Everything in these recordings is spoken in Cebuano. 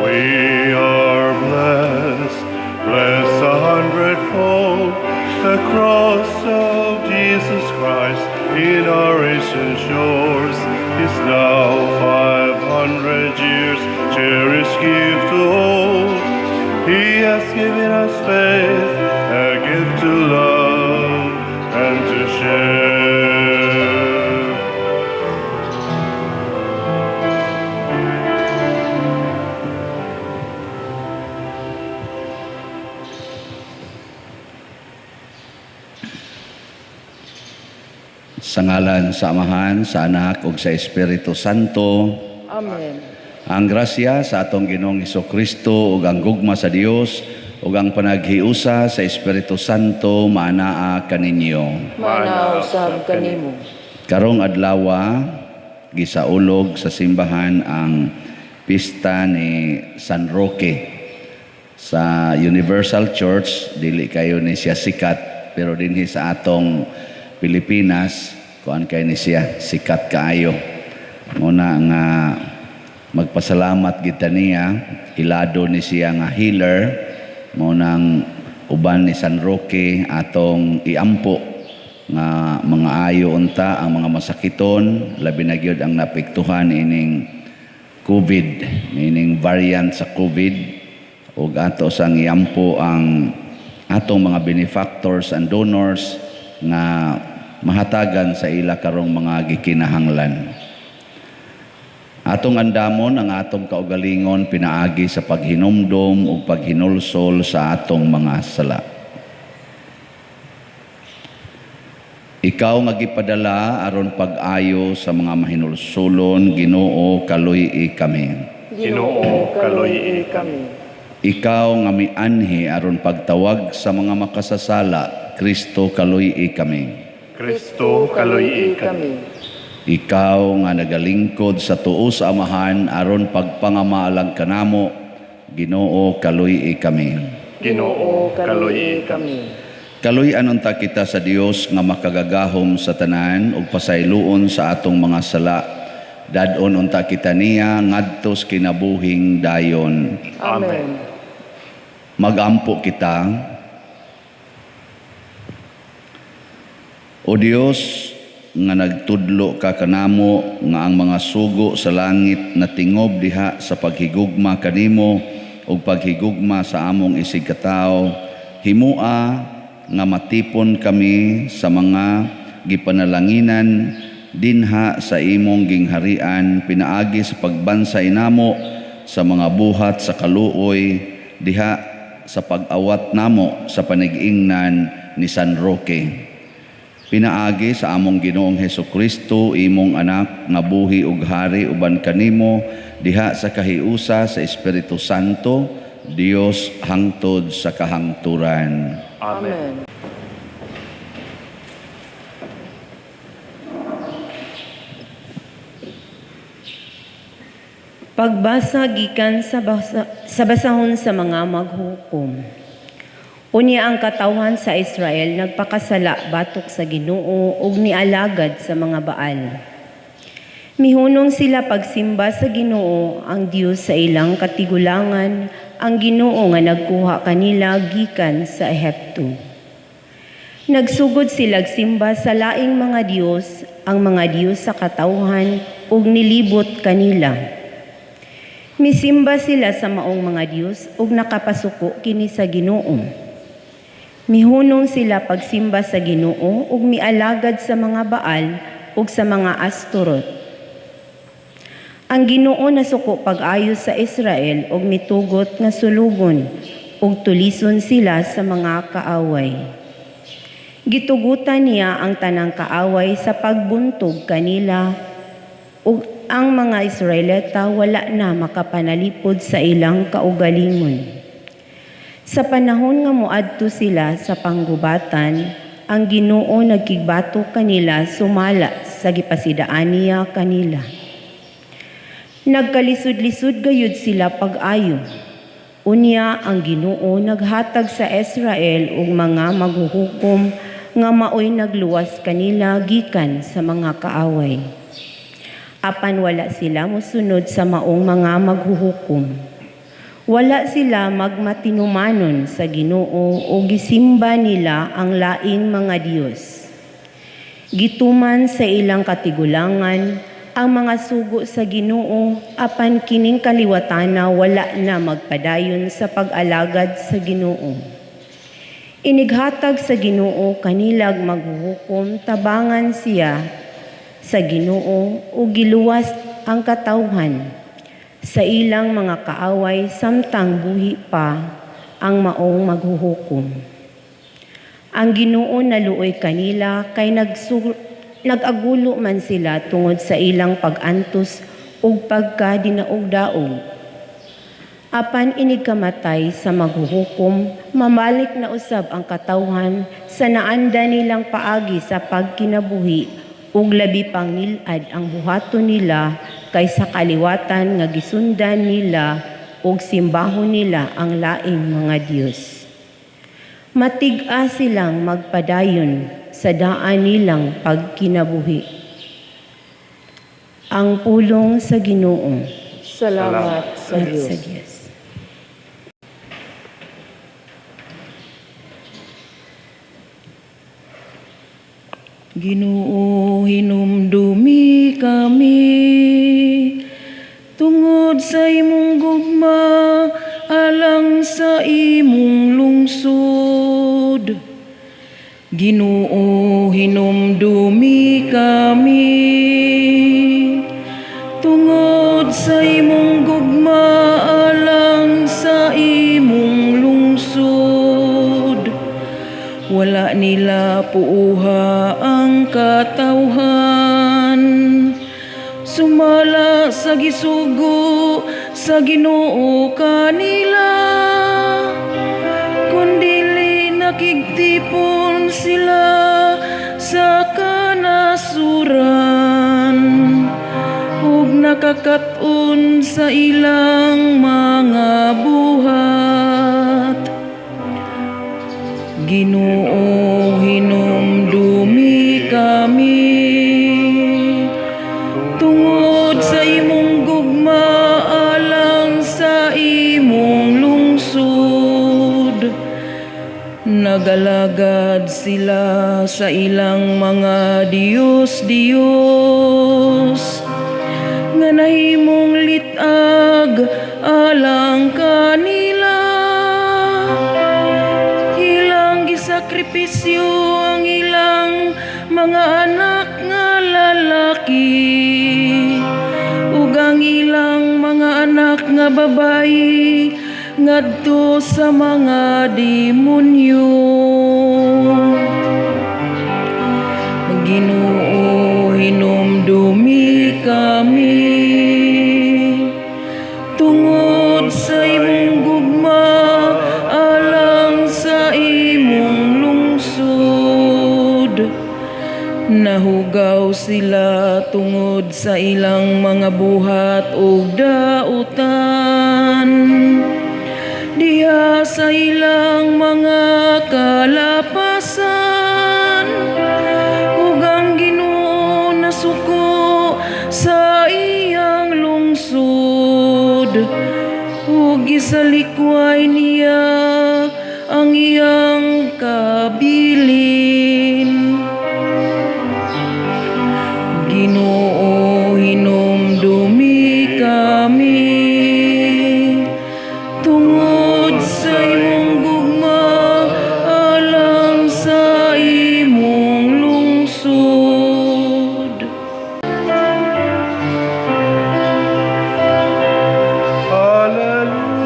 We are blessed, blessed a hundredfold. The cross of Jesus Christ in our ancient shores is now 500 years, cherished gift to all. He has given us faith, a gift to love and to share. Sa ngalan sa Amahan, sa Anak ug sa Espiritu Santo. Amen. Ang grasya sa atong Ginoong Kristo ug ang gugma sa Dios ug ang panaghiusa sa Espiritu Santo maanaa kaninyo. Maanaa usab kanimo. Karong adlawa gisaulog sa simbahan ang pista ni San Roque. Sa Universal Church dili kayo ni siya sikat, pero dinhi sa atong Pilipinas kuan kay ni siya sikat kaayo. Muna nga magpasalamat kita niya, ilado ni siya nga healer. Mo nang uban ni San Roque atong iampo nga mga ayo unta ang mga masakiton, labi na gyud ang naapektuhan ining COVID, ining variant sa COVID, ug ato sang iampo ang atong mga benefactors and donors nga mahatagan sa ila karong mga gikinahanglan. Atong andamon ang atong kaugalingon pinaagi sa paghinumdom ug paghinulsol sa atong mga sala. Ikaw nga gipadala aron pag-ayo sa mga mahinulsolon, Ginoo, kaluy-i kami. Ginoo, kaluy-i kami. Ikaw nga mianhi aron pagtawag sa mga makasasala, Kristo, kaluy-i kami. Kristo, kaluy-i kami. Ikaw nga nagalingkod sa tuo sa Amahan aron pagpangamaalang kanamo, Ginoo, kaluy-i kami. Ginoo, kaluy-i kami. Kaluy-an unta kita sa Dios nga makagagahom sa tanan ug pasayloon sa atong mga sala. Dad-on unta kita niya ngadto sa kinabuhing dayon. Amen. Magampo kita. O Dios nga nagtudlo ka kanamo nga ang mga sugo sa langit natingob diha sa paghigugma kanimo ug paghigugma sa among isigkatawo, himua nga matipon kami sa mga gipanalanginan dinha sa imong gingharian pinaagi sa pagbansay namo sa mga buhat sa kaluoy diha sa pag-awat namo sa panigingnan ni San Roque. Pinaagi sa among Ginoong Hesukristo, imong anak, nga buhi ug hari uban kanimo diha sa kahiusa sa Espiritu Santo, Dios hangtod sa kahangturan. Amen. Amen. Pagbasa gikan sa basahon sa mga maghukom. Unya ang katawhan sa Israel nagpakasala batok sa Ginoo ug nialagad sa mga Baal. Mihunong sila pagsimba sa Ginoo ang Dios sa ilang katigulangan, ang Ginoo nga nagkuha kanila gikan sa Ehipto. Nagsugod sila simba sa laing mga dios, ang mga dios sa katawhan ug nilibot kanila. Misimba sila sa maong mga dios ug nakapasuko kini sa Ginoo. Mihunong sila pagsimba sa Ginoo ug mialagad sa mga Baal ug sa mga Astorot. Ang Ginoo nasuko pag-ayo sa Israel ug mitugot nga sulugon ug tulison sila sa mga kaaway. Gitugutan niya ang tanang kaaway sa pagbuntog kanila ug ang mga Israelita wala na makapanalipod sa ilang kaugalingon. Sa panahon nga moadto sila sa panggubatan, ang Ginoo nagkigbato kanila sumala sa gipasidaan niya kanila. Nagkalisod-lisod gayud sila pag-ayo. Unya ang Ginoo naghatag sa Israel og mga maghuhukom nga maoy nagluwas kanila gikan sa mga kaaway. Apan wala sila mosunod sa maong mga maghuhukom. Wala sila magmatinumanon sa Ginoo o gisimba nila ang laing mga Dios. Gituman sa ilang katigulangan ang mga sugo sa Ginoo, apan kining kaliwatana wala na magpadayon sa pag-alagad sa Ginoo. Inighatag sa Ginoo kanilag maghuhukom, tabangan siya sa Ginoo o giluwas ang katawhan sa ilang mga kaaway samtang buhi pa ang maong maghuhukom. Ang Ginoo naluoy kanila kay nag-agulo man sila tungod sa ilang pag-antos ug pagkadinaog-daog. Apan inigkamatay sa maghuhukom, mamalik na usab ang katawhan sa naanda nilang paagi sa pagkinabuhi ug labi pang nilad ang buhaton nila kaysa kaliwatan nga gisundan nila ug simbahon nila ang laing mga Dios. Matig-a silang magpadayon sa daan nilang pagkinabuhi. Ang pulong sa Ginoo. Salamat sa At Diyos. sa Diyos. Ginoo, hinumdumi kami tungod sa imong gugma alang sa imong lungsod. Ginoo, hinumdumi kami tungod sa imong gugma alang sa imong lungsod. Wala nila puuha ang katawhan, sumala sa gisugo sa Ginoo kanila, kundili nakigtipon sila sa kanasuran ug nakakaton sa ilang mga buhat. Ginoo, hinumdumi kami tungod sa imong gugma alang sa imong lungsod. Nagalagad sila sa ilang mga Diyos-Diyos nga nahimong litag alang kanila. Ilang gisakripisyo ang ilang mga anak nga lalaki ug ang ilang mga anak nga babayi ngadto sa mga demonyo. Ginoo, hinumdumi kami tungod sa imong gugma alang sa imong lungsod. Nahugaw sila tungod sa ilang mga buhat ug dautan diha sa ilang mga kalapasan, ug ang Ginoo nasuko sa iyang lungsod ug gisalikway niya ang iyang kabilin. Ginoo, hinumdumi kami tungod sa imong gugma alang sa imong lungsod.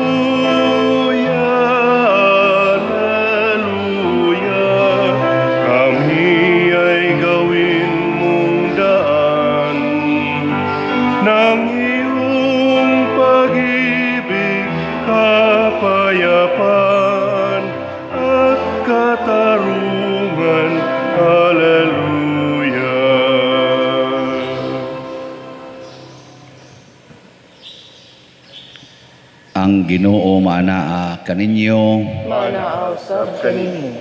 Alleluia, Alleluia, kami ay gawin mong daan ng iyong pag-ibig, kapayapaan at katarungan. Alleluia. Ang Ginoo maanaa kaninyo. Maanaa usab kanimo.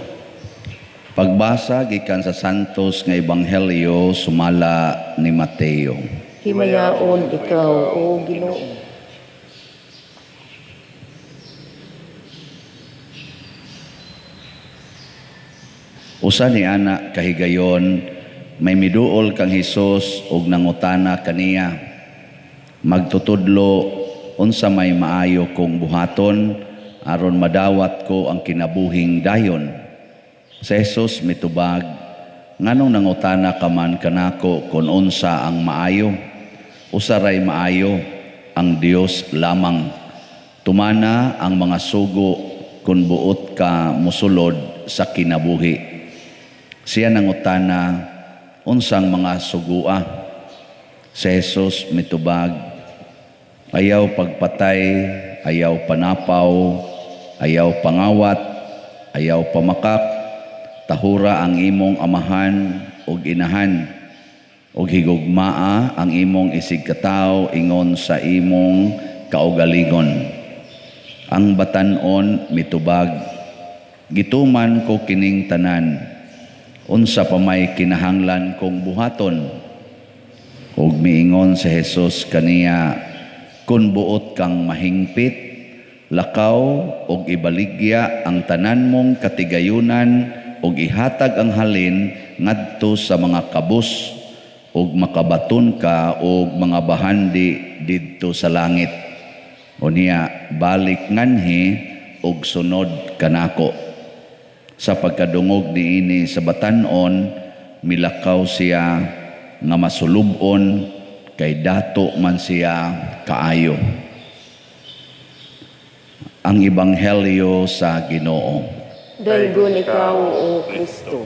Pagbasa gikan sa Santos nga Ebanghelyo sumala ni Mateo. Himayaon ikaw, o Ginoo. Usa ni ana kahigayon, may miduol kang Hesus og nangutana kaniya, "Magtutudlo, unsa may maayo kong buhaton aron madawat ko ang kinabuhing dayon?" Si Jesus mitubag, "Nganong nangutana ka man kanako kung unsa ang maayo? Usa ray maayo, ang Dios lamang. Tumana ang mga sugo kung buot ka mosulod sa kinabuhi." Siya nangutana, "Unsang mga sugua?" Si Jesus mitubag, "Ayaw pagpatay, ayaw panapaw, ayaw pangawat, ayaw pamakak, tahura ang imong amahan ug inahan, ug higugmaa ang imong isigkatawo ingon sa imong kaugalingon." Ang batan-on mitubag, "Gituman ko kining tanan. Unsa pa may kinahanglan kong buhaton?" Ug miingon si Jesus kaniya, "Kun buot kang mahingpit, lakaw ug ibaligya ang tanan mong katigayunan ug ihatag ang halin ngadto sa mga kabus ug makabaton ka og mga bahandi didto sa langit. Unya balik nganhi ug sunod kanako." Sa pagkadungog niini sa batan-on, milakaw siya nga masulub-on kay dato man siya kaayo. Ang Ebanghelyo sa Ginoo. Daygon ikaw, O Kristo.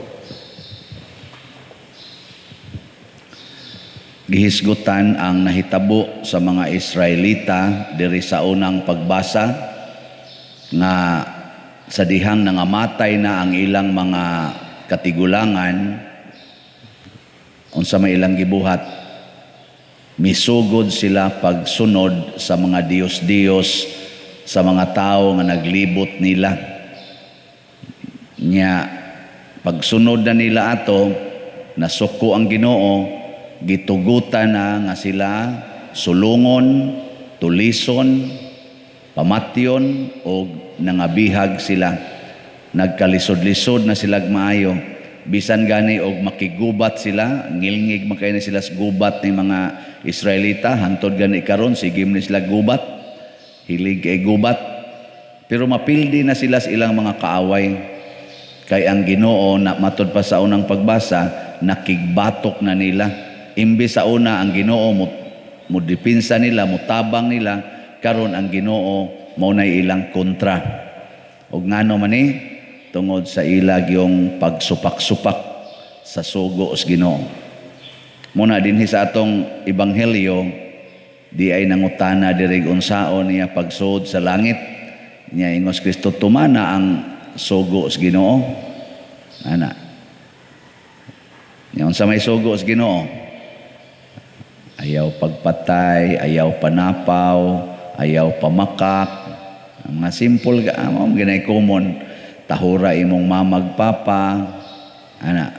Gihisgutan ang nahitabo sa mga Israelita diri sa unang pagbasa nga sa dihang nangamatay na ang ilang mga katigulangan, unsa may ilang gibuhat? Misugod sila pagsunod sa mga diyos-diyos sa mga tao nga naglibot nila. Nya pagsunod na nila ato, nasuko ang Ginoo, gitugutan na nga sila sulungon, tulison, pamatyon o nangabihag sila. Nagkalisod-lisod na sila maayo. Bisan gani og makigubat sila, ngilngig man kay na sila sa gubat ni mga Israelita, hantod gani karon sige man sila gubat, hilig kay gubat. Pero mapildi na sila sa ilang mga kaaway. Kay ang Ginoo na matod pa sa unang pagbasa, nakigbatok na nila. Imbes sa una ang Ginoo mo depensa nila, mutabang nila, karon ang Ginoo mao nay ilang kontra. Og ngano man ni tungod sa ilag yung pagsupak-supak sa sugo sa Ginoo. Muna dinhi sa atong ebanghelyo, di ay nangutana diri unsaon niya pagsuod sa langit. Niya ingos Kristo, tumana ang sugo sa Ginoo. Ana. Nya unsa may sugo sa Ginoo? Ayaw pagpatay, ayaw panapaw, ayaw pamakak. Ang mga simple ka, mao ginay common. Tahura imong mamag papa, ana,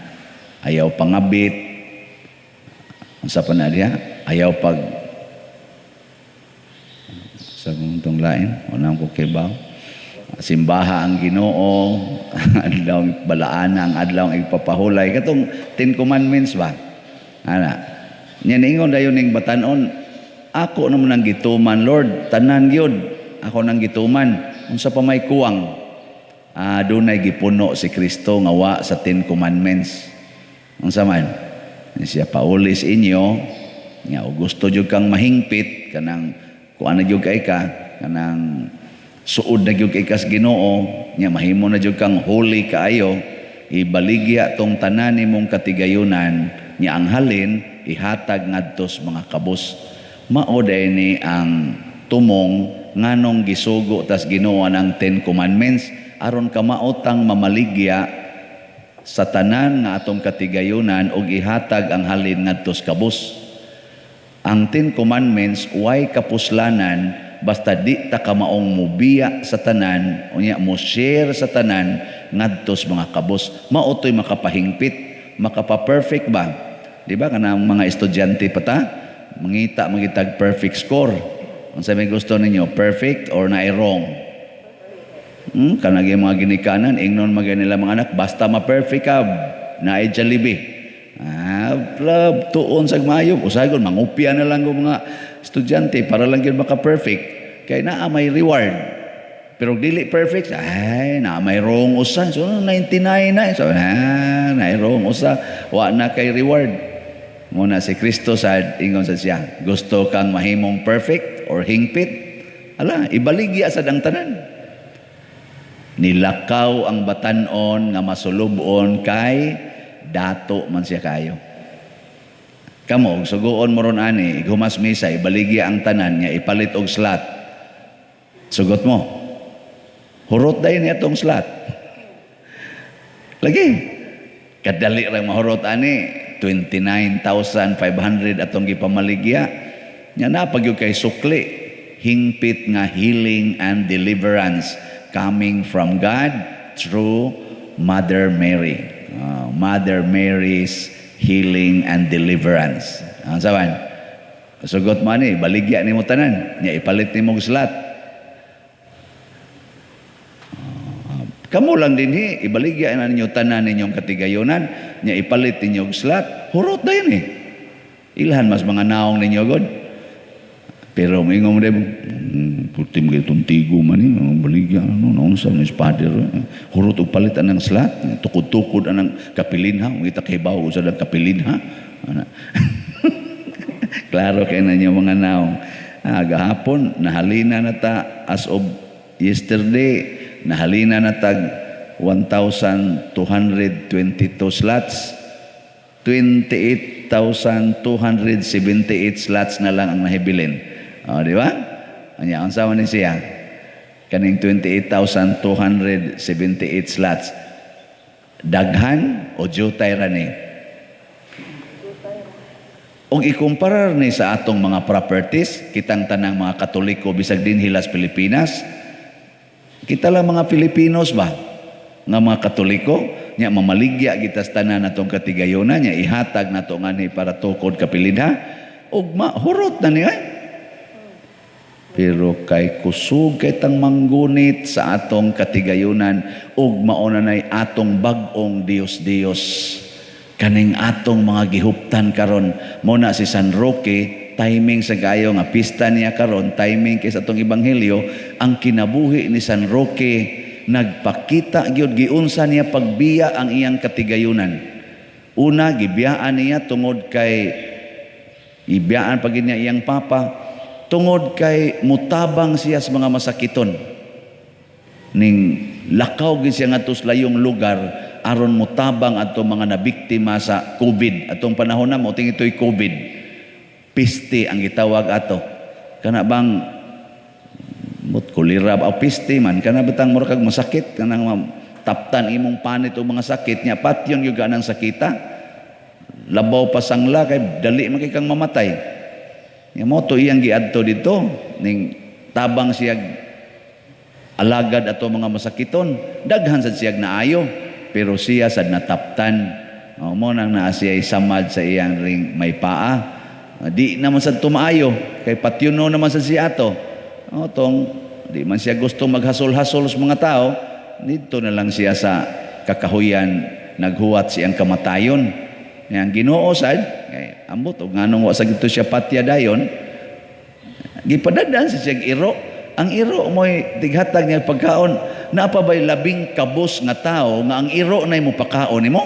ayaw pangabit. Unsa pa na diha? Ayaw pag sa tong lain, unang ko kibaw. Simbaha ang Ginoo, adlaw balaana ang adlaw igpapahulay katong Ten Commandments ba? Ana. Nya niingon dayon ning batan-on, ako naman ang gituman, Lord, tanan gyud ako nang gituman. Unsa pa may kuwang? Dunay gipuno si Kristo nga wa sa Ten Commandments. Unsa man? Siya paulis inyo, nga og gusto jud kang mahingpit kanang kuan na jud kay ka, kanang suod na jud kay kas Ginoo, nya mahimo na jud kang holy kaayo, ibaligya tong tanan nimong katigayunan, nya ang halin ihatag ngadto sa mga kabus. Mao ni ang tumong nganong gisugo tas Ginoo ang Ten Commandments aron kamaotang mamaligya sa tanan nga atong katigayunan og ihatag ang halin ngadto sa kabus. Ang Ten Commandments way kapuslanan basta di ta kamaong mubiya sa tanan, unya mo share sa tanan ngadto sa mga kabus. Mao to'y makapahingpit, makapa-perfect ba? Di ba kanang mga estudyante pa ta mangita mangitag perfect score. Unsa may gusto ninyo, perfect or naay wrong? Kanang mga ginikanan, ingnon magay nila mga anak, basta ma-perfect ka, naay Jollibee. Ah, love, tuon sa mayo. Usahay kon mangupya na lang og mga estudyante para lang gyud maka-perfect. Kay naa may reward. Pero dili perfect, ay, naa may wrong usa. So, 99 na. So, naay wrong usa. Wa na kay reward. Muna si Kristo sa ingon sa siya, gusto kang mahimong perfect or hingpit? Ala, ibaligya sa dang tanan. Nilakaw ang batanon nga masulubon kay dato man siya kayo. Kamo, og suguon mo ron ani, ighumas misa, ibaligya ang tanan nga ipalit og slot. Sugot mo. Hurot dayon niya tong slot. Lagi. Kadali ra mahurot ani, 29,500 atong gipamaligya. Nya na pag kay sukli, hingpit nga healing and deliverance coming from God through Mother Mary. Mother Mary's healing and deliverance. Ang saban? Sugot mo ani, baligya nimo tanan, nya ipalit nimo og slot. Kamo lang dinhi, ibaligya na ninyo tanan ninyong katigayonan, nya ipalit ninyo og slot, hurot dayon eh. Ilhan mas mga naong ninyo god. Pero moingon mo din, puti mo itong tigo man eh, baligya, ano, naunsa ni father, hurot og palit anang slot, tukod-tukod anang kapilinha, kung ita kay bawo sa kapilinha. Ana. Klaro kay na ninyo mga naong. Gahapon, nahalina na ta as of yesterday, nahalina na tag 1,222 slots. 28,278 slots na lang ang nahibilin. O, di ba? Anya, ang sama ni siya? Kaning 28,278 slots. Daghan o jutay ra ni? Og ikumparar ni sa atong mga properties, kitang tanang mga Katoliko bisag dinhi las Pilipinas, kita lang mga Filipinos ba? Nga mga Katoliko, nya mamaligya kita sa tanan natong katigayonan, nya ihatag nato nganhi para tukod kapilidha, ug mahurot na niya. Pero kay kusog kay tang manggunit sa atong katigayonan, ug mauna nay atong bag-ong Dios-Dios. Kaning atong mga gihuptan karon, mo na si San Roque, timing sa gayo nga pista niya karon, timing kay sa atong ebanghelyo, ang kinabuhi ni San Roque nagpakita gyud giunsa niya pagbiya ang iyang katigayunan. Una, gibiyaan niya tungod kay ibiyaan pag niya iyang papa, tungod kay mutabang siya sa mga masakiton. Ning lakaw gid siya ngadto sa layong lugar aron mutabang adto mga nabiktima sa COVID. Atong panahon na mo ting ito'y COVID. Piste ang gitawag ato. Kana bang mut kolera o piste man, kana bitang mura kag masakit kanang taptan imong panit o mga sakit nya patyon gyud ka ng sakita. Labaw pa sangla kay dali man kay kang mamatay. Nya mo to iyang giadto dito ning tabang siya alagad ato mga masakiton, daghan sad siyag naayo, pero siya sad nataptan. O, mo nang naa siya samad sa iyang ring may paa. Di naman sad tumaayo kay patyuno naman sad siya ato. O, tong di man siya gusto maghasol-hasol sa mga tao, dito na lang siya sa kakahuyan naghuwat siyang kamatayon. Yang Ginoo sad kay ambot og nganong wa sa gito siya patya dayon, gipadadan sa siyang iro. Ang iro mo'y tighatag niya pagkaon. Naa pa ba'y labing kabos nga tao nga ang iro na'y mopakaon nimo?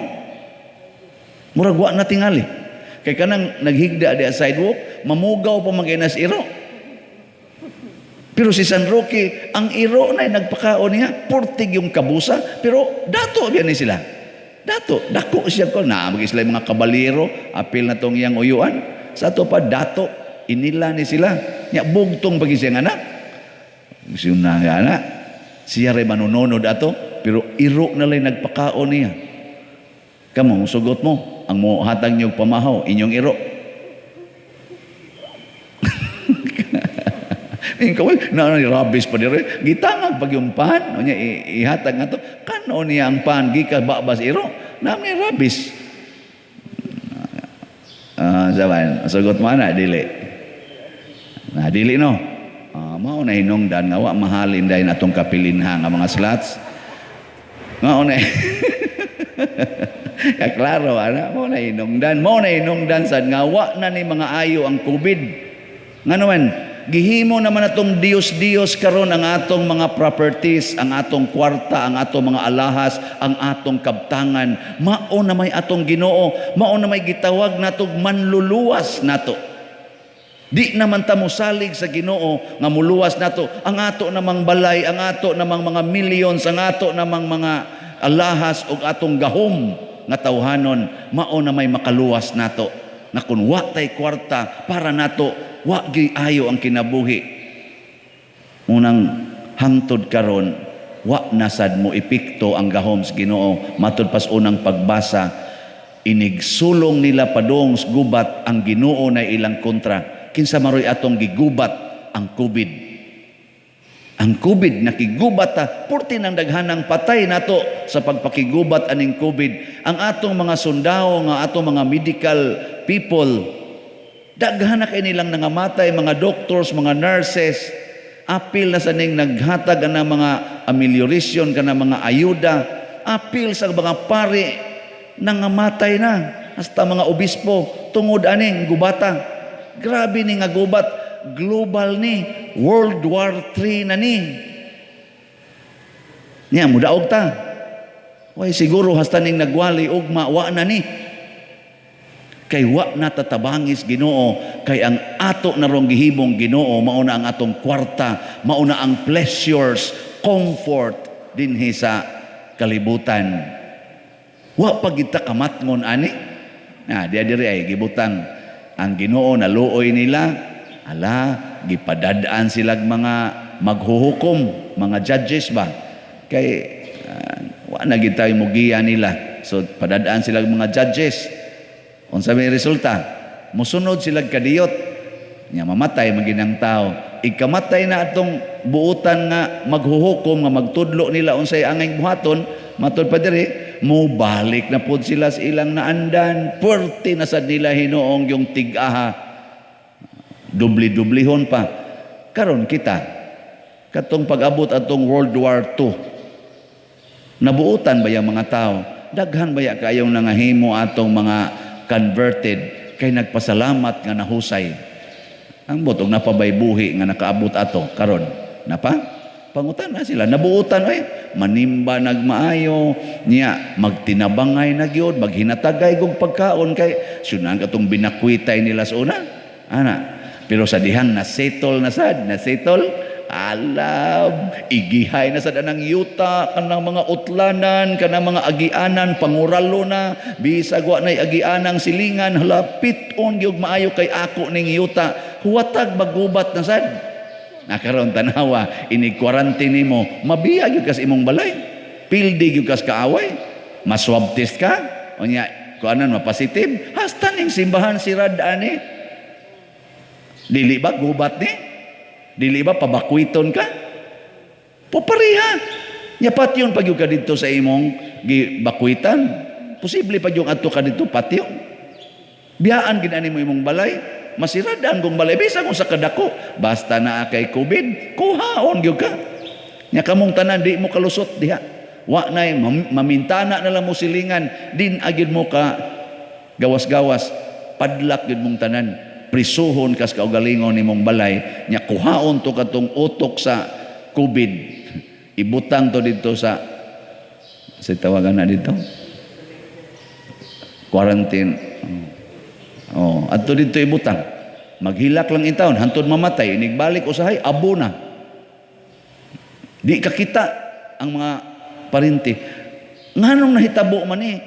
Murag wa na tingali. Kay kanang naghigda di sa sidewalk, mamugaw pa man kay iro. Pero si San Roque, ang iro na'y nagpakaon niya, purtig yung kabusa, pero dato biya ni sila. Dato, dako siya ko. Na, mag sila mga kabalero, apil na tong iyang uyuan. Sa ato pa, dato, inila ni sila. Nya, bugtong pagi siyang anak. Siya na nga anak. Siya rin manunonod ato, pero iro na lang nagpakaon niya. Kamo, sugot mo, ang mo hatag niyo pamahaw, inyong iro. Ikaw, na rabis pa dire. Gitangag pag yung pan, o niya, ihatag nga to, kano niya ang pan, gika babas iro, nami rabis. Saban, sugot mo na, dili. Na, dili no. Ah, mao na hinungdan nga wa mahalin dayon atong kapilinha nga mga slots. Mao na. Ya klaro ana, mao na hinungdan, mao na hinungdan sad nga wa na ni mga ayo ang COVID. Ngano man gihimo naman atong Dios-Dios karon ang atong mga properties, ang atong kwarta, ang atong mga alahas, ang atong kabtangan. Mao na may atong Ginoo, mao na may gitawag natong manluluwas nato. Di naman ta mosalig sa Ginoo nga muluwas nato. Ang ato namang balay, ang ato namang mga millions, ang ato namang mga alahas ug atong gahom nga tawhanon, mao na may makaluwas nato. Na kun wa tay kwarta para nato, wa gyud ayo ang kinabuhi. Munang hangtod karon wa na sad mo epekto ang gahom sa Ginoo. Matud pas unang pagbasa, inigsulong nila padong sa gubat, ang Ginoo na ilang kontra. Kinsa maroy atong gigubat? Ang COVID. Ang COVID nakigubat ta, purti ng daghanang patay nato sa pagpakigubat aning COVID. Ang atong mga sundao, nga atong mga medical people, daghan na kay nilang nangamatay, mga doctors, mga nurses, apil na sa ning naghatag ana mga amelioration kana mga ayuda, apil sa mga pari nangamatay na, hasta mga obispo tungod aning gubata. Grabe ni nga gubat, global ni, World War III na ni. Nya mudaog ta. Way siguro hasta ning nagwali ugma wa na ni. Kay wa na tatabangis Ginoo, kay ang ato na rong gihimong Ginoo mao na ang atong kwarta, mao na ang pleasures, comfort dinhi sa kalibutan. Wa pa gid ta kamatngon ani. Na diya diri ay gibutang ang Ginoo naluoy nila, ala gipadadaan silag mga maghuhukom, mga judges ba, kay wa na gid tayo mugiya nila, so padadaan silag mga judges. Unsa may resulta? Musunod silag kadiyot nya mamatay maginang tao. Ikamatay na atong buutan nga maghuhukom nga magtudlo nila unsay angay buhaton. Matud pa diri, mo balik na pod sila sa ilang naandan. Puwerte na sad nila hinuong yung tig-aha, dubli-dublihon pa. Karon kita, katong pag-abot atong World War II, nabuotan ba yung mga tao? Daghan ba ya kayong nangahimo atong mga converted kay nagpasalamat nga nahusay? Ang botog napabay buhi nga nakaabot ato karon napa pangutan na sila, nabuotan ay manimba nagmaayo niya, magtinabangay na gyud, maghinatagay kog pagkaon kay sunan katong binakwitay nila sa una ana. Pero sa dihang na settle na sad, na settle, alab igihay na sad anang yuta, kanang mga utlanan, kanang mga agianan, panguralo na. Bisag wa nay agianang silingan, hala, piton gyud maayo kay ako ning yuta, huwatag magubat na sad. Nakaroon tanawa, inig quarantine nimo, mabiya gyud kas imong balay. Pildi gyud kas kaaway. Ma-swab test ka, unya kuanan ma-positive, hasta ning simbahan sirad ani. Dili ba gubat ni? Dili ba pabakwiton ka? Popariha. Nya patyon pag ka didto sa imong gibakwitan. Posible pa yung adto ka didto patyon. Biyaan gid ani mo imong balay, masiradaan kong balay bisa kung sa kadako, basta naa kay COVID, kuhaon gyud ka. Nya kamong tanan di mo kalusot diha. Wa nay mamintana na lang mo silingan, din agid mo ka gawas-gawas, padlak gyud mong tanan. Prisuhon kas kaugalingon nimong balay, nya kuhaon to katong utok sa COVID. Ibutang to dito sa tawagan na dito. Quarantine. Oh, adto dito ibutang. Maghilak lang intawon hantod mamatay, inigbalik usahay abo na. Di ka kita ang mga parinti. Nganong nahitabo man ni?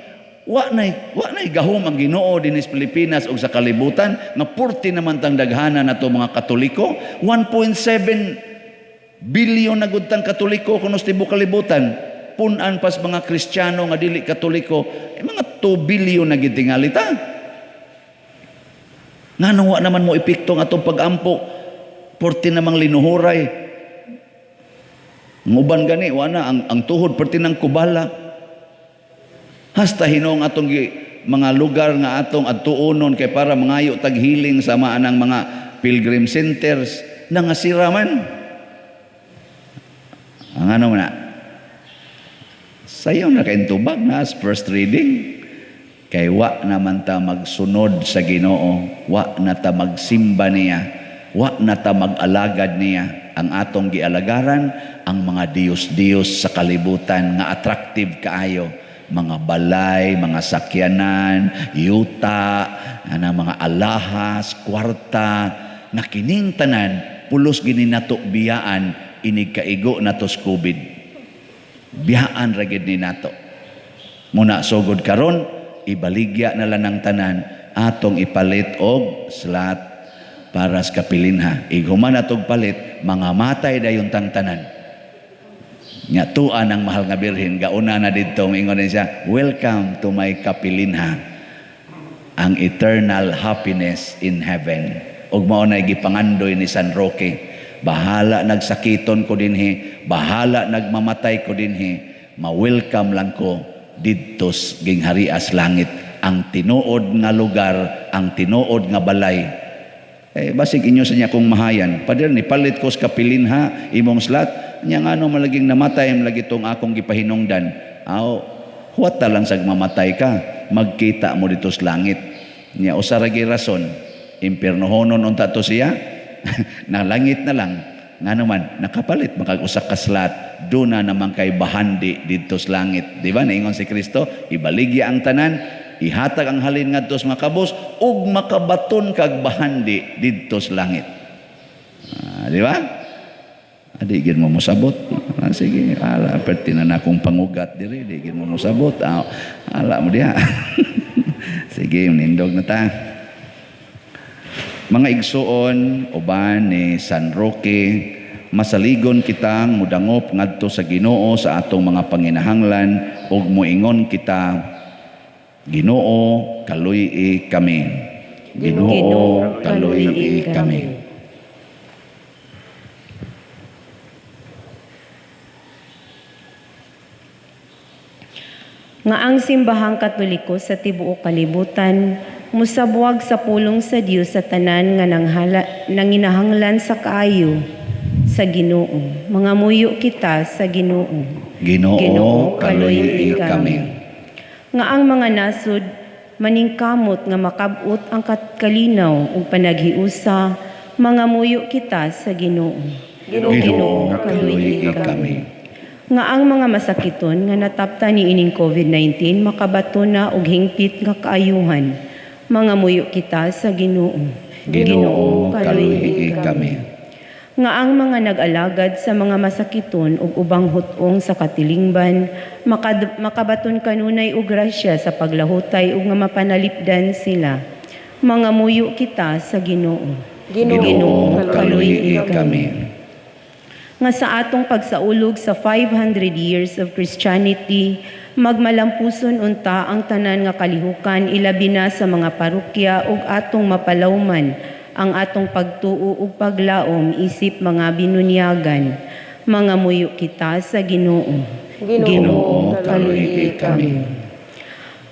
Wa nay gahom ang Ginoo dinhi sa Pilipinas ug sa kalibutan nga purti naman tang daghana nato mga Katoliko? 1.7 billion na gud tang Katoliko kuno sa tibuok kalibutan. Pun-an pas mga Kristiyano nga dili Katoliko, eh, mga 2 billion na gid tingali ta. Nganong wa naman mo epekto ang atong pag-ampo? Purti namang linuhuray. Ang uban gani wa na ang tuhod perti ng kubala. Hasta hinuong atong mga lugar nga atong adtuonon kay para mangayo tag healing sa maanang mga pilgrim centers, nangasira man. Ang ano man na? Sayo na kayong tubag na as first reading. Kay wa naman ta magsunod sa Ginoo, wa na ta magsimba niya, wa na ta mag-alagad niya. Ang atong gialagaran, ang mga Diyos-Diyos sa kalibutan nga attractive kaayo. Mga balay, mga sakyanan, yuta, ana mga alahas, kwarta, na kining tanan pulos gini nato biyaan inig kaigo nato sa COVID. Biyaan ra gid ni nato. Muna sugod karon ibaligya na lang ang tanan atong ipalit og slot para sa kapilinha. Ighuman atog palit, mga matay dayon tang tanan. Nya tuan ang mahal nga birhen, gauna na didto ingon ni siya, welcome to my kapilinha, ang eternal happiness in heaven. Ug mao na gipangandoy ni San Roque, bahala nagsakiton ko dinhi, bahala nagmamatay ko dinhi, ma-welcome lang ko didto gingharias langit, ang tinuod nga lugar, ang tinuod nga balay. Eh, basig inyo sa niya kung mahayan. Pader, ni palit ko sa kapilinha, imong slot, niya nga ano malaging namatay, malagi tong akong gipahinungdan. Aw, huwat ta lang sag mamatay ka, magkita mo dito sa langit. Niya, usa ra gyud rason, impiernohonon unta to siya, na langit na lang. Nga naman, nakapalit makag-usa ka slot, doon na naman kay bahandi dito sa langit. Di ba? Naingon si Kristo, ibaligya ang tanan, ihatag ang halin ngadto sa mga kabos, ug makabaton kag bahandi didto sa langit. Di ba? Di gid mo mosabot. Sige, ala, perti na akong pangugat diri, di gid mo mosabot. Ala mo diha. Sige, nindog na ta. Mga igsuon, uban ni San Roque, masaligon kitang mudangop ngadto sa Ginoo sa atong mga panginahanglan ug moingon kita, Ginoo, kaluy-i kami. Ginoo, kaluy-i kami. Nga ang simbahang Katoliko sa tibuok kalibutan musabuag sa pulong sa Dios sa tanan nga nanginahanglan sa kaayo sa Ginoo. Mga muyo kita sa Ginoo. Ginoo, kaluy-i kami. Nga ang mga nasod maningkamot nga makabot ang kalinaw ug panaghiusa, mga muyo kita sa Ginoo. Ginoo, kaluy-i kami. Nga ang mga masakiton nga natapta ni ining COVID-19 makabato na og hingpit nga kaayuhan, mga muyo kita sa Ginoo. Ginoo, kaluy-i kami. Nga ang mga nag-alagad sa mga masakiton ug ubang hutong sa katilingban makabaton kanunay og grasya sa paglahutay ug nga mapanalipdan sila, mga muyo kita sa Ginoo. Ginoo, kaluy-i kami. Nga sa atong pagsaulog sa 500 years of Christianity, magmalampuson unta ang tanan nga kalihukan ilabi na sa mga parokya ug atong mapalawman ang atong pagtuo ug paglaom isip mga binunyagan. Mga muyo kita sa Ginoo. Ginoo, kaluy-i kami.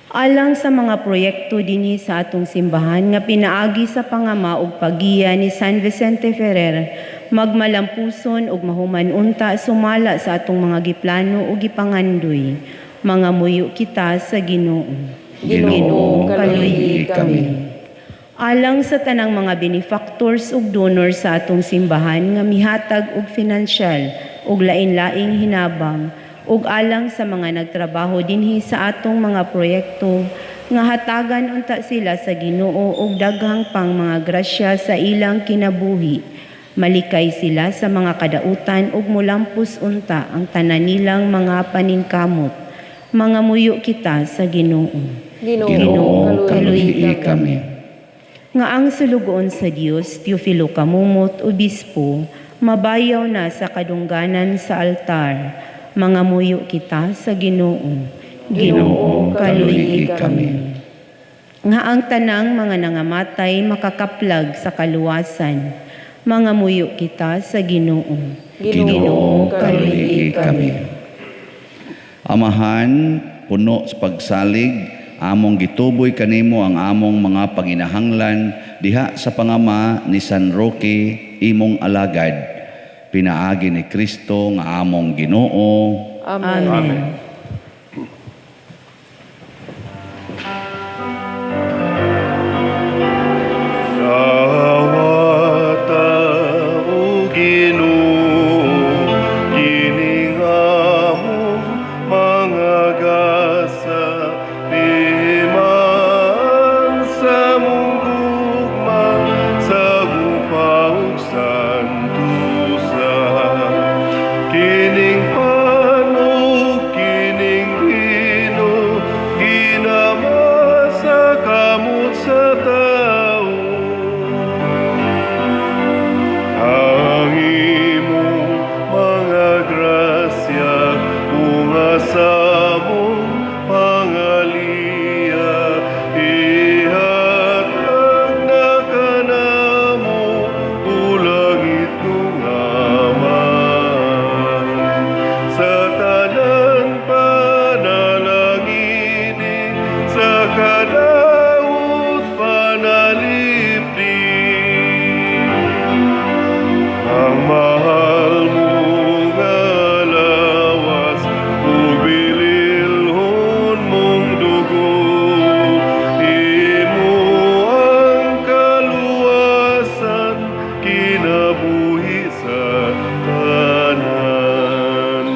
Alang sa mga proyekto dinhi sa atong simbahan nga pinaagi sa pangama ug paggiya ni San Vicente Ferrer, magmalampuson ug mahuman unta sumala sa atong mga giplano ug gipangandoy. Mga muyo kita sa Ginoo. Ginoo, kaluy-i kami. Alang sa tanang mga benefactors ug donors sa atong simbahan nga mihatag og financial ug lain-laing hinabang, ug alang sa mga nagtrabaho dinhi sa atong mga proyekto nga hatagan unta sila sa Ginoo og daghang pang mga grasya sa ilang kinabuhi. Malikay sila sa mga kadautan ug mulampos unta ang tanan nilang mga paningkamot. Mga muyo kita sa Ginoo. Ginoo, kaluy-i kami. Nga ang sulugoon sa Dios, Teofilo Camomot, Obispo, mabayaw na sa kadungganan sa altar. Mga muyo kita sa Ginoo. Ginoo, kaluy-i kami. Nga ang tanang mga nangamatay makakaplag sa kaluwasan. Mga muyo kita sa Ginoo. Ginoo, kaluy-i kami. Amahan, puno sa pagsalig, among gituboy kanimo ang among mga panginahanglan diha sa pangama ni San Roque, imong alagad. Pinaagi ni Kristo nga among Ginoo. Amen. Amen. Dawata o Ginoo, kining among mga gasa, timaan sa among gugma, sa gugma ug santusa. Kining pan ug kining bino, ginama sa kamot sa tao. Ang imong mga grasya, bunga sa among pangaliya, ihatag na kanamo, o langit ng Amahan. Sa tanan panalangini, sa kadaot panalipdi. Ang mahal mong lawas, ug bililhon mong dugo, imo ang kaluwasan, kinabuhi sa tanan.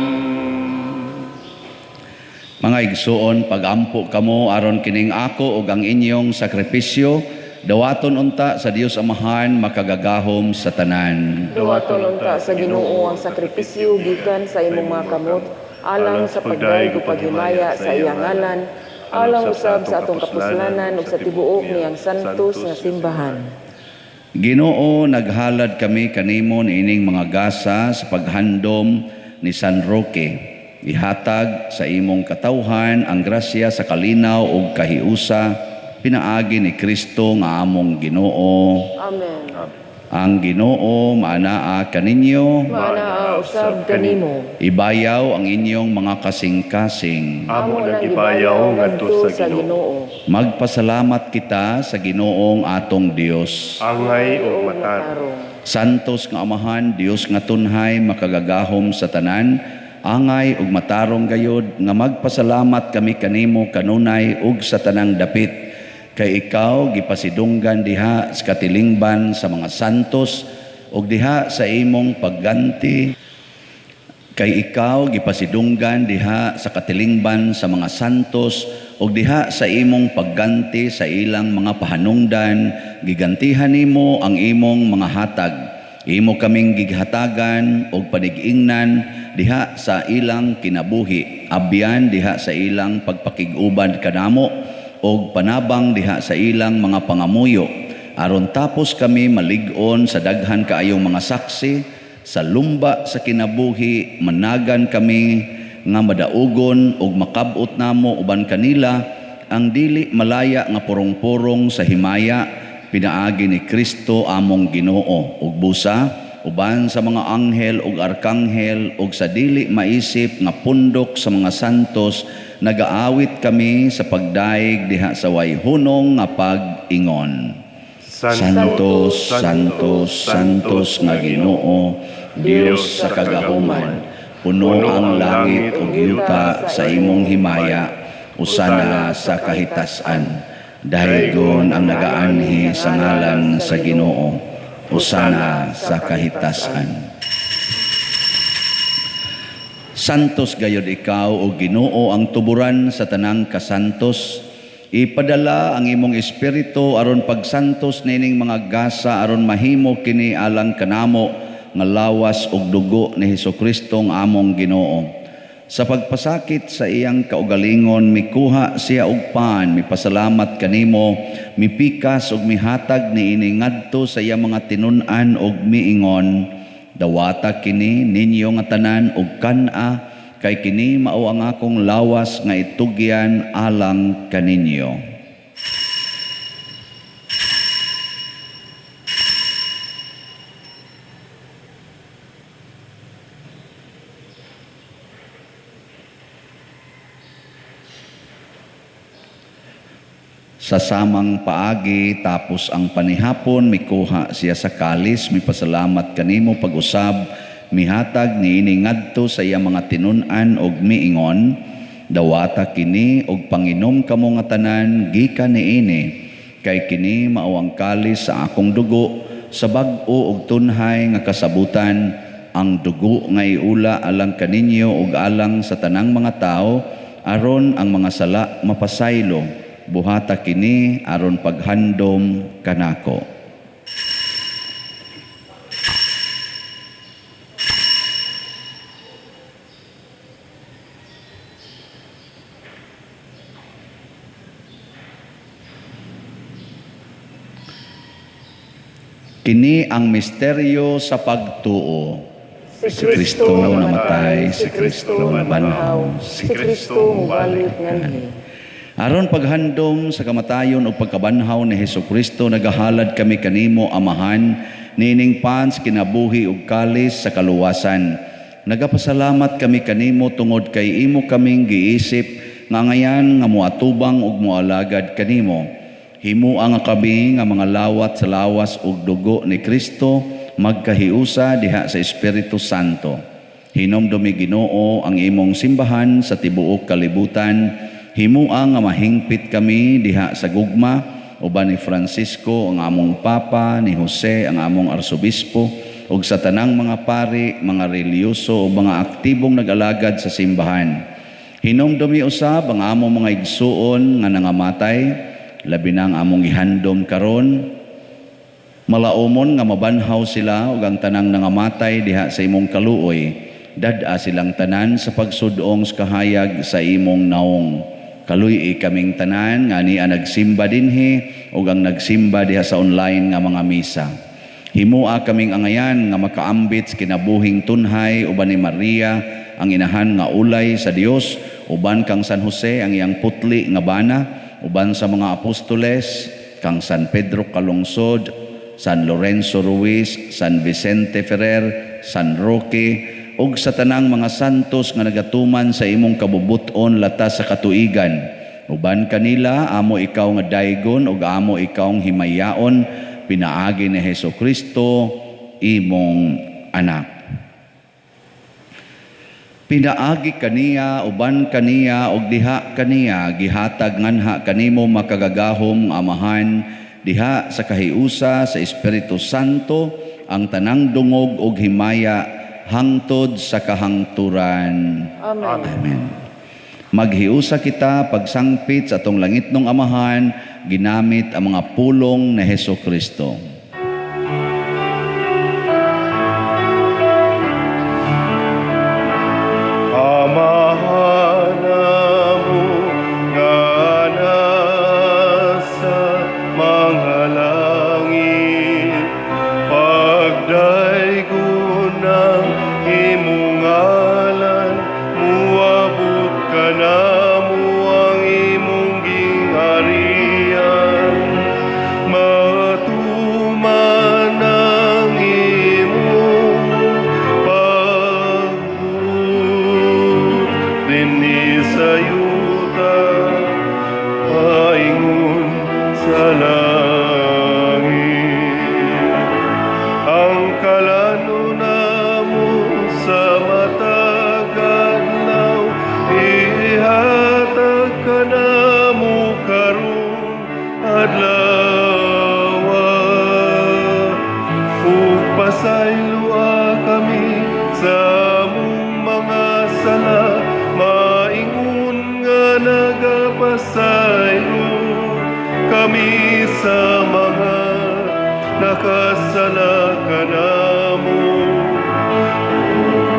Mga igsuon, pagampo kamo aron kining ako ug ang inyong sakripisyo, dawaton unta sa Dios Amahan makagagahom sa tanan. Duwaton unta sa Ginoo ang sakripisyo gikan sa imong mga kamot alang sa pagdayeg ug paghimaya sa iyang ngalan, alang usab sa atong kapuslanan ug sa tibuok niyang santos nga simbahan. Ginoo, naghalad kami kanimo niining mga gasa sa paghandom ni San Roque. Ihatag sa imong katawhan ang grasya sa kalinaw ug kahiusa, pinaagi ni Kristo nga among Ginoo. Amen. Ang Ginoo maanaa kaninyo. Maanaa usab kanimo. Ibayaw ang inyong mga kasing-kasing. Amo nang ibayaw ngadto sa Ginoo. Magpasalamat kita sa Ginoong atong Dios. Angay ug matarong. Santos nga Amahan, Dios nga tunhay, makagagahom sa tanan, angay ug matarong gayod nga magpasalamat kami kanimo kanunay ug sa tanang dapit. Kay ikaw gipasidunggan diha sa katilingban sa mga santos ug diha sa imong pagganti. Kay ikaw gipasidunggan diha sa katilingban sa mga santos ug diha sa imong pagganti sa ilang mga pahanungdan, gigantihan nimo ang imong mga hatag. Imo kaming gighatagan og panig-ingnan diha sa ilang kinabuhi, abyan diha sa ilang pagpakig-uban kanamo og panabang diha sa ilang mga pangamuyo, aron tapos kami malig-on sa daghan kaayong mga saksi sa lumba sa kinabuhi, managan kami nga madaugon og makab-ot namo uban kanila ang dili malaya nga purong-purong sa himaya, pinaagi ni Kristo among Ginoo. Ug busa uban sa mga anghel ug arkanghel ug sa dili maisip nga pundok sa mga santos, nagaawit kami sa pagdaig diha sa way hunong nga pag-ingon. Santos, Santos, Santos nga Ginoo, Dios sa kagahuman, puno ang langit ug yuta sa imong himaya, usana sa kahitasan. Daygon ang nagaanhi sa ngalan sa Ginoo, usana sa kahitasan. Santos gayod ikaw o Ginoo ang tuburan sa tanang kasantos. Ipadala ang imong espiritu aron pagsantos nining mga gasa aron mahimo kini alang kanamo nga lawas ug dugo ni Hesukristo nga among Ginoo. Sa pagpasakit sa iyang kaugalingon, mikuha siya og pan, mipasalamat kanimo, mipikas ug mihatag niini ngadto sa iyang mga tinun-an ug miingon, dawata kini ninyo nga tanan ug kan-a, kay kini mao ang akong lawas nga itugyan alang kaninyo. Sa samang paagi, tapos ang panihapon, mikuha siya sa kalis, mipasalamat kanimo pag-usab, Mihatag niini ngadto sa iyang mga tinun-an og miingon, "Dawata kini og panginom kamo nga tanan gikan niini, kay kini mao ang kalis sa akong dugo sa bag-o og tunhay nga kasabutan, ang dugo nga iula alang kaninyo ug alang sa tanang mga tawo aron ang mga sala mapasaylo. Buhata kini aron paghandom kanako." Kini ang misteryo sa pagtuo. Si Kristo namatay, si Kristo nabanhaw, si Kristo mubalik nganhi. Aron paghandom sa kamatayon o pagkabanhaw ni Hesus Kristo, nagahalad kami kanimo, Amahan, niining pans kinabuhi ug kalis sa kaluwasan. Nagapasalamat kami kanimo tungod kay imo kaming giisip nga ngayan nga moatubang ug moalagad kanimo. Himua nga kami nga mga lawat sa lawas ug dugo ni Kristo magkahiusa diha sa Espiritu Santo. Hinomdumi, Ginoo, ang imong simbahan sa tibuok kalibutan. Himua nga mahingpit kami diha sa gugma uban ni Francisco ang among Papa, ni Jose ang among Arsobispo, ug sa tanang mga pari, mga relihiyoso ug mga aktibong nag-alagad sa simbahan. Hinomdumi usab ang among mga igsuon nga nangamatay, labi na ang among gihandom karon. Malaumon nga mabanhaw sila ug ang tanang nangamatay diha sa imong kaluoy. Dad-a silang tanan sa pagsudong sa kahayag sa imong naong. Kaluy-i kaming tanan nga ania nagsimba dinhi ug ang nagsimba diha sa online nga mga misa. Himua kaming angayan nga makaambit sa kinabuhing tunhay uban ni Maria ang inahan nga ulay sa Dios, uban kang San Jose ang iyang putli nga bana, uban sa mga apostoles kang San Pedro Calungsod, San Lorenzo Ruiz, San Vicente Ferrer, San Roque, ug sa tanang mga santos nga nagatuman sa imong kabubuton latas sa katuigan. Uban kanila amo ikaw nga daygon ug amo ikaw himayaon pinaagi ni Hesus Kristo imong anak. Pinaagi kaniya, uban kaniya, ug diha kaniya, gihatag nganha kanimo makagagahom nga Amahan, diha sa kahiusa sa Espiritu Santo, ang tanang dungog ug himaya hangtod sa kahangturan. Amen. Amen. Maghiusa kita pagsangpit sa atong langitnong Amahan, ginamit ang mga pulong ni Hesus Kristo. Amahan namo nga nasa mga langit, pagdaygon ang imong ngalan, muabot kanamo ang imong gingharian, matuman ang imong pagbuot dinhi sa yuta, paingon sa langit. Ang kalano namo sa matag adlaw, ihatag kanamo karon adlaw. Ug pasayloa kami sa among mga sala, maingon nga nagapasaylo kami sa mga nakasala kanamo.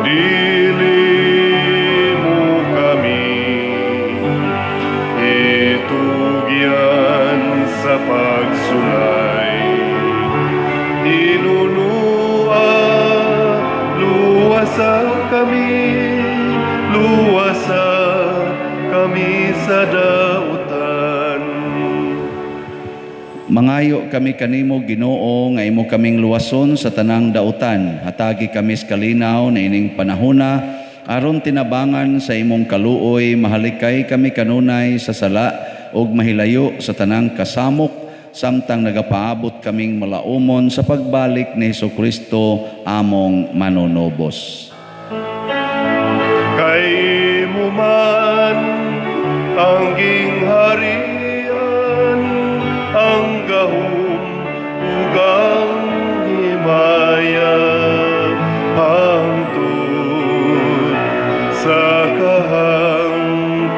Dili mo kami itugyan sa pagsulay, Hinunua, luwasa kami, luwasa kami sa dautan. Mangayo kami kanimo, Ginoo, nga imo kaming luwason sa tanang dautan. Hatagi kami sa kalinaw na ining panahona, aron tinabangan sa imong kaluoy, mahalikay kami kanunay sa sala ug mahilayo sa tanang kasamok samtang nagapaabot kaming malaumon sa pagbalik ni Hesukristo among manunubos. Kay imo man ang gingharian, ang gahom ug ang himaya, hangtod sa kahangturan.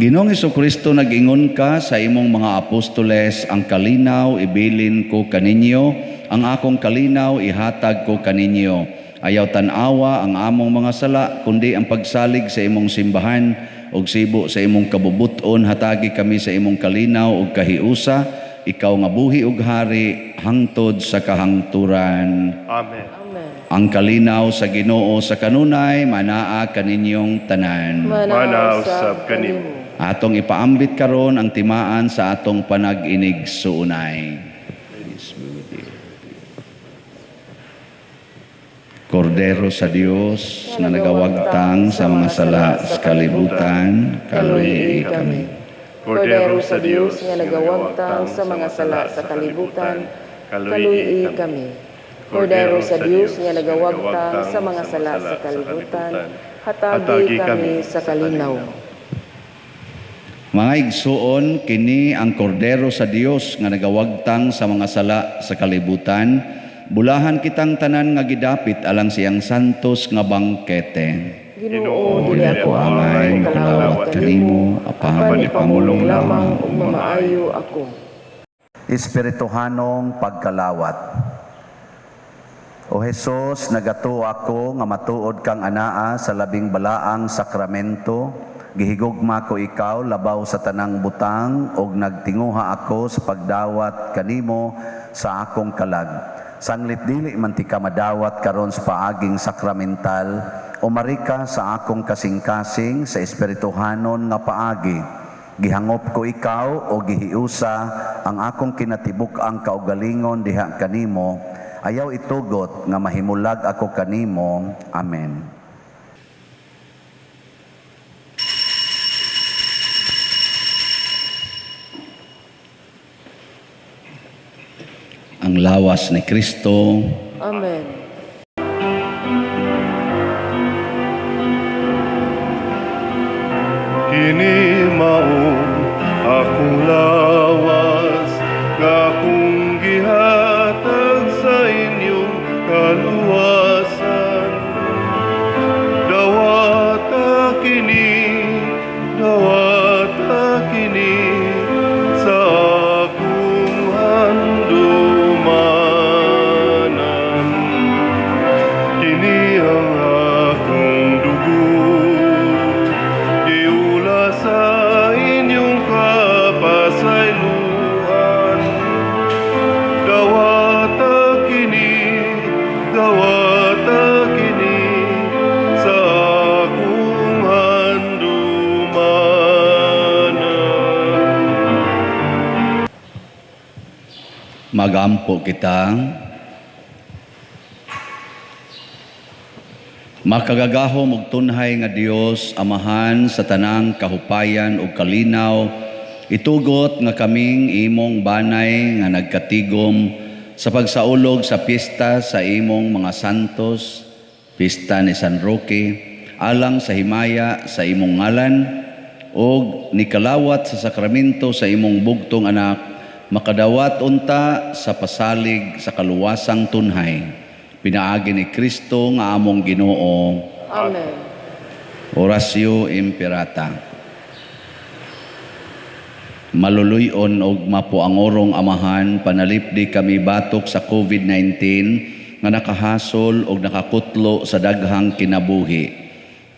Ginoong Hesukristo, nag-ingon ka sa imong mga apostoles, ang kalinaw ibilin ko kaninyo, ang akong kalinaw ihatag ko kaninyo. Ayaw tan-awa ang among mga sala, kundi ang pagsalig sa imong simbahan ug sibo sa imong kabubut-on, hatagi kami sa imong kalinaw ug kahiusa, ikaw nga buhi ug hari hangtod sa kahangturan. Amen. Amen. Ang kalinaw sa Ginoo sa kanunay manaa kaninyong tanan. Manaa usab kanimo. Atong ipaambit karon ang timaan sa atong panag-inig suunay. Peace be with you. Kordero sa Dios na nagawagtang sa mga sala sa kalibutan, kaluyi kami. Kordero sa Dios nga nagawagtang sa mga sala sa kalibutan, kaluyi kami. Kordero sa Dios nga nagawagtang sa mga sala sa kalibutan, hatagi kami sa kalinaw. Mga igsuon, kini ang kordero sa Dios nga nagawagtang sa mga sala sa kalibutan. Bulahan kitang tanan nga gidapit alang siyang santos nga bangkete. Ginoo, dili ako angay makalawat kanimo, apan ipamulong lamang ug mamaayo ako. Espirituhanong pagkalawat. O Hesus, nagatuo ako nga matuod kang anaa sa labing balaang sakramento. Gihigugma ko ikaw labaw sa tanang butang ug nagtinguha ako sa pagdawat kanimo sa akong kalag. Sanglit dili man ti ka madawat karon sa paaging sakramental, umarika sa akong kasing-kasing sa espirituhanon nga paagi. Gihangop ko ikaw o gihiusa ang akong kinatibuk-ang kaugalingon diha kanimo. Ayaw itugot nga mahimulag ako kanimo. Amen. Ang lawas ni Kristo. Amen. Kini mao akong lawas nga akong gihatag sa inyong kaluwasan. Dawata kini, dawata kini sa akong handumanan. Kini ang akong dugo, giula sa inyong kapasayloan. Dawata kini, dawata kini sa akong handumanan. Magampo kita. Makagagahom og tunhay nga Dios, Amahan sa tanang kahupayan ug kalinaw, itugot nga kaming imong banay nga nagkatigom sa pagsaulog sa piyesta sa imong mga santos, pista ni San Roque, alang sa himaya sa imong ngalan, ug nikalawat sa sakramento sa imong bugtong anak, makadawat unta sa pasalig sa kaluwasang tunhay. Pinaagi ni Kristo nga among Ginoo. Amen. Oratio Imperata. Maluluy-on og mapuangorong Amahan, panalipdi kami batok sa COVID-19 nga nakahasol og nakakutlo sa daghang kinabuhi.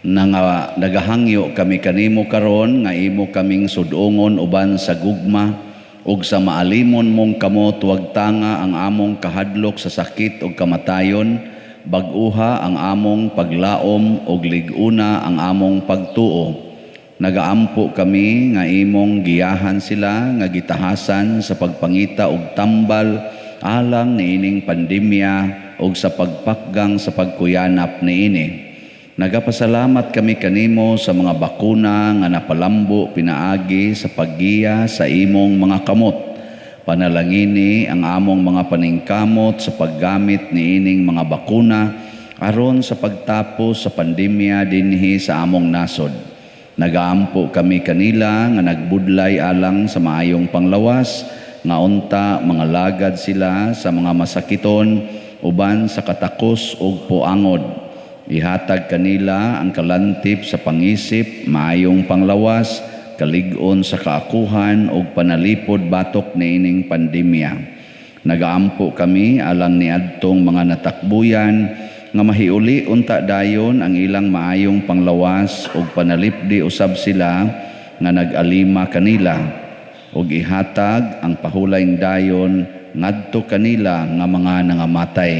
Nga nagahangyo kami kanimo karon nga imo kaming sudongon uban sa gugma ug sa maalimon mong kamot, wagtanga ang among kahadlok sa sakit ug kamatayon, bag-uha ang among paglaom ug lig-una ang among pagtuo. Nagaampo kami nga imong giyahan sila nga gitahasan sa pagpangita og tambal alang niining pandemya ug sa pagpakgang sa pagkuyanap niini. Nagapasalamat kami kanimo sa mga bakuna nga napalambo pinaagi sa paggiya sa imong mga kamot. Panalangini ang among mga paningkamot sa paggamit niining mga bakuna aron sa pagtapos sa pandemya dinhi sa among nasod. Nagaampo kami kanila nga nagbudlay alang sa maayong panglawas, nga unta mga lagad sila sa mga masakiton uban sa katakos ug puangod. Ihatag kanila ang kalantip sa pangisip, maayong panglawas, kalig-on sa kaakuhan ug panalipod batok niining pandemya. Nagaampo kami alang niadtong mga natakbuyan nga mahiuli unta dayon ang ilang maayong panglawas ug panalipdi usab sila nga nag-alima kanila ug ihatag ang pahulayng dayon ngadto kanila nga mga nangamatay.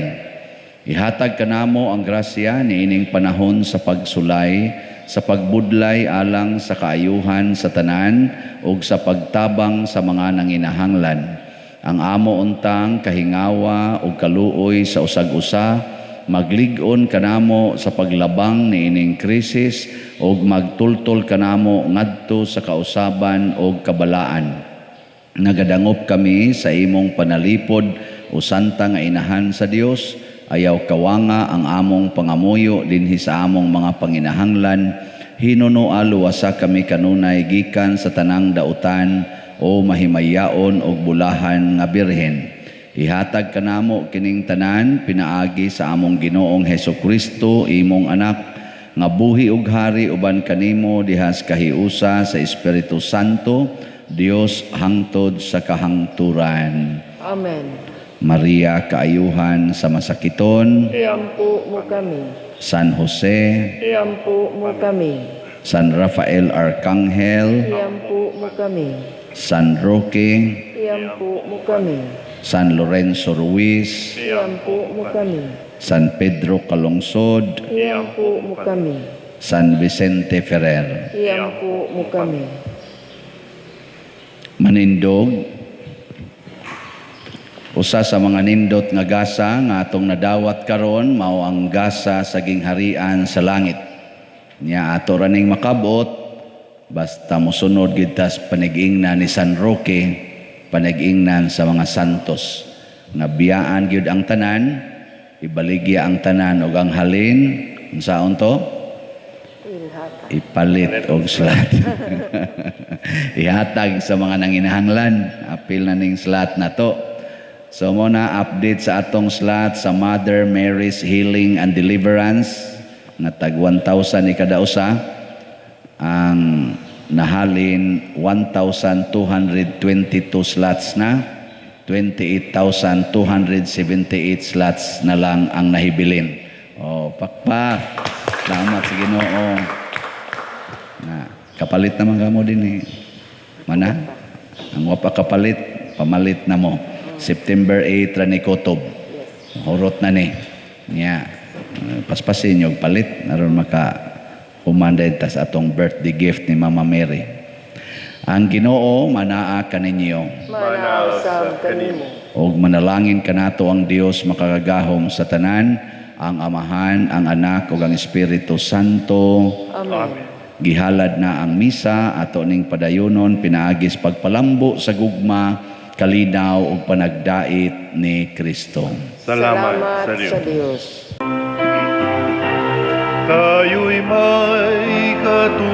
Ihatag kanamo ang grasya niining panahon sa pagsulay, sa pagbudlay alang sa kaayuhan sa tanan ug sa pagtabang sa mga nanginahanglan. Ang amo untang kahingawa ug kaluoy sa usag-usa maglig-on kanamo sa paglabang niining krisis ug magtultol kanamo ngadto sa kausaban ug kabalaan. Nagadangop kami sa imong panalipod o santa nga inahan sa Dios. Ayaw kawanga ang among pangamuyo dinhi sa among mga panginahanglan. Hinunoa luwasa kami kanunay gikan sa tanang dautan o mahimayaon og bulahan nga birhen. Ihatag kanamo kining tanan pinaagi sa among Ginoong Hesus Kristo, imong anak, nga buhi ug hari uban kanimo dihas kahiusa sa Espiritu Santo, Dios hangtod sa kahangturan. Amen. Maria, kaayuhan sa masakiton. Iampo mo kami. San Jose. Iampo mo kami. San Rafael Arcangel. Iampo mo kami. San Roque. Iampo mo kami. San Lorenzo Ruiz. Iampo mo kami. San Pedro Calungsod. Iampo mo kami. San Vicente Ferrer. Iampo mo kami. Manindog. Usa sa mga nindot nga gasa nga atong nadawat karon mao ang gasa sa gingharian sa langit. Nya ato raning makabot basta mosunod gid tas panigingnan ni San Roque, panigingnan sa mga santos. Nga biyaan gyud ang tanan, ibaligya ang tanan ug ang halin unsaon to? Ipalit og slot. Ihatag sa mga nanginahanglan, apil na ning slot na to. So mo na update sa atong slot sa Mother Mary's Healing and Deliverance nga tag 1,000 ni kada usa, ang nahalin 1,222 slots na, 28,278 slots na lang ang nahibilin. O, pakpak. Salamat sa Ginoo. Na, kapalit naman kamo din eh. Mana? Ang wapa kapalit, pamalit na mo. September 8 ra ni Kotob. Hurot na ni. Nya, paspasin yung palit aron maka humanday tas atong birthday gift ni Mama Mary. Ang Ginoo manaa kaninyo. Manaa usab kanimo. Og manalangin kanato ang Dios makagagahom sa tanan, ang Amahan, ang Anak ug ang Espiritu Santo. Amen. Gihalad na ang misa ato ning padayunon pinaagis pagpalambo sa gugma, kalinaw ug panagdait ni Kristo. Salamat sa Dios. Sa Dios. Tayo'y may katuruan.